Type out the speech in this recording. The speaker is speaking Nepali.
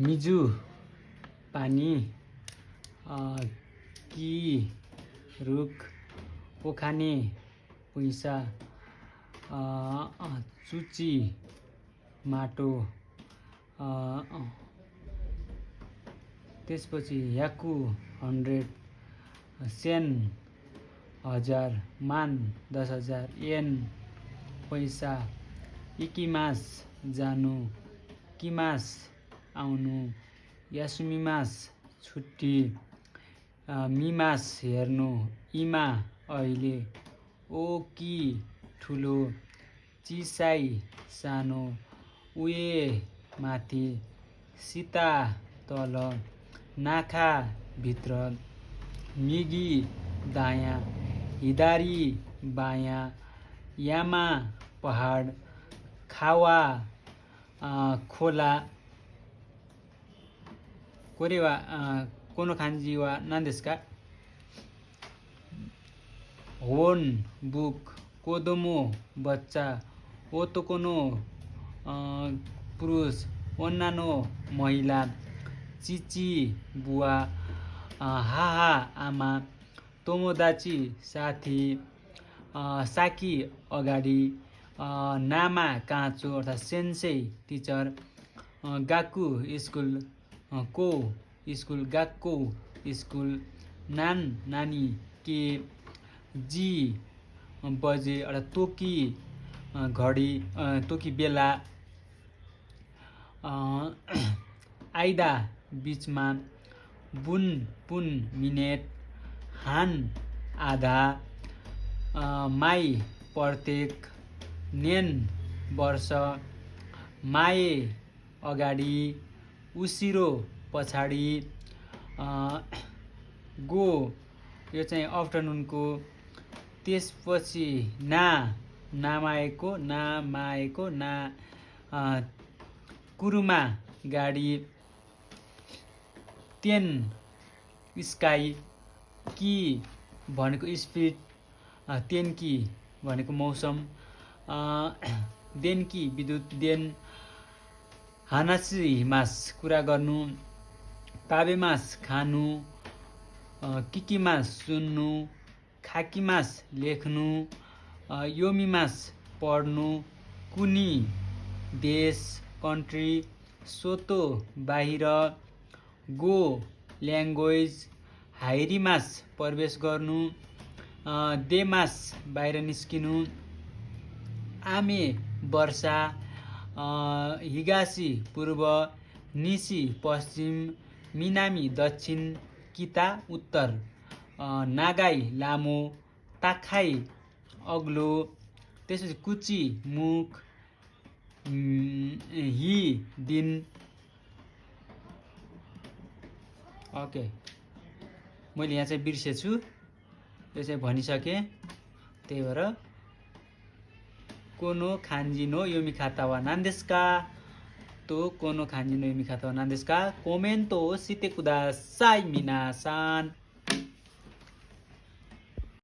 मिजु पानी कि रुख ओखाने पैसा चुची माटो त्यसपछि याकु 100 सेन 1000 मान 10,000 येन पैसा इकिमास जानु किमास आउनु यासुमिमास छुट्टी मिमास हेर्नु इमा अहिले ओकी ठुलो चिसाई सानो उए माथि सीता तल नाखा भित्र मिगी दायाँ हिदारी बायाँ यामा पहाड खावा खोला कोरेवा कोनो खान्जी वा नान्देस्का होन बुक कोदोमो बच्चा ओतोकोनो पुरुष ओन्नानो महिला चिची बुवा हाहा आमा तोमोदाची साथी साकी अगाडि नामा काँचो अर्थात् सेन्सेई टिचर गाकु स्कुल को स्कुल गाक्को स्कुल नान नानी के जी बजे अर्थात् तोकी घडी तोकी बेला आइदा बीचमा बुन पुन मिनेट हान आधा माई प्रत्येक नेन वर्ष माए अगाडि उसिरो पछाडि गो यो चाहिँ आफ्टरनुनको त्यसपछि नामाएको ना कुरुमा गाडी तेन स्काई कि भनेको स्पिड तेनकी भनेको मौसम देनकी विद्युत देन हानासी मास कुरा गर्नु ताबेमास खानु किकिमास सुन्नु खाकीमास लेख्नु योमिमास पढ्नु कुनी देश कन्ट्री सोतो बाहिर गो ल्याङ्ग्वेज हाइरिमास प्रवेश गर्नु देमास बाहिर निस्किनु आमे वर्षा हिगासी पूर्व निसी पश्चिम मिनामी दक्षिण किता उत्तर नागाई लामो ताखाई अग्लो त्यसपछि कुची मुख हि दिन ओके मैले यहाँ चाहिँ बिर्सेछु यो चाहिँ भनिसकेँ त्यही भएर कोनो खान्जी नो योमी खाता वा नान्देस्का तो कोनो खान्जी नो योमी खाता वा नान्देस्का कोमेन्टो सिते कुदासाई मिनासान